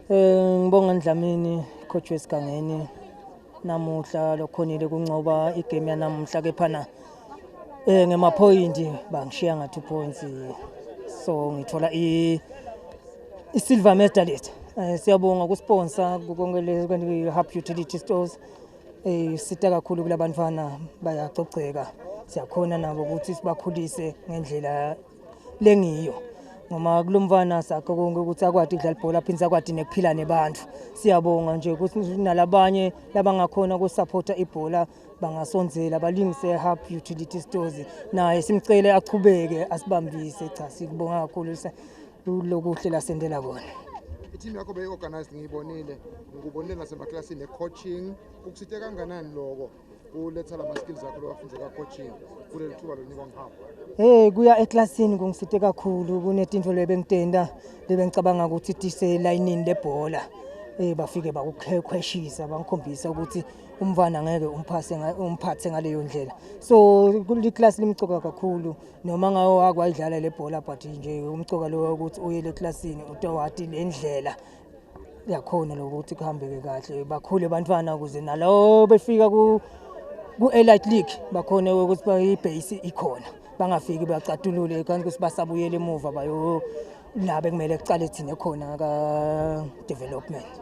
Ngibonga Ndlamini, coach wesigangeni, namuhla lokhonile kuncoba igame yanamuhla, kephana ngemaphoyinti bangishiya nga 2 points, so ngithola i silver medalist. Siyabonga ku sponsor konke le Hub Utility Stores, sita kakhulu kulabantwana, bayacoceka, siyakhona nabo ukuthi sibakhulise ngendlela lengiyo, ngoba kulomfana sakho konke ukuthi akwati ukudlala ibhola, aphinde akwati nekuphila nebantu. Siyabonga nje ukuthi nalabanye labangakhona ukusupporta ibhola bangasondzela balingise Hub Utility Stores, naye simcele achubeke asibambise. Cha, sikubonga kakhulu lokuhle lasendela kona. I-team yakho beyi-organized, ngiyibonile, ngikubonile nasemaklasini e-coaching. Ukusite kanganani loko kuletha lama-skills akho lowafunze ka-coaching kuleli thuba lonikwa ngihamba? Hey, kuya eklasini kungisite kakhulu. Kunetintfo lebengitenda lebengicabanga ukuthi tiselayinini lebhola, bafike bakukhweshisa, bangikhombisa ukuthi umfana ngeke umphase umphathe ngaleyo ndlela. So kuliklasi limcoka kakhulu, noma ngawo akwayidlala le bhola, but nje umcoka lo ukuthi uye le klasini utowati le ndlela yakhona lokuthi kuhambeke kahle, bakhule bantwana ukuze nalo befika ku elite league bakhona ukuthi ibase ikhona, bangafiki bacatulule kanti ukuthi basabuyela emuva bayo la bekumele kucale thina khona ka development.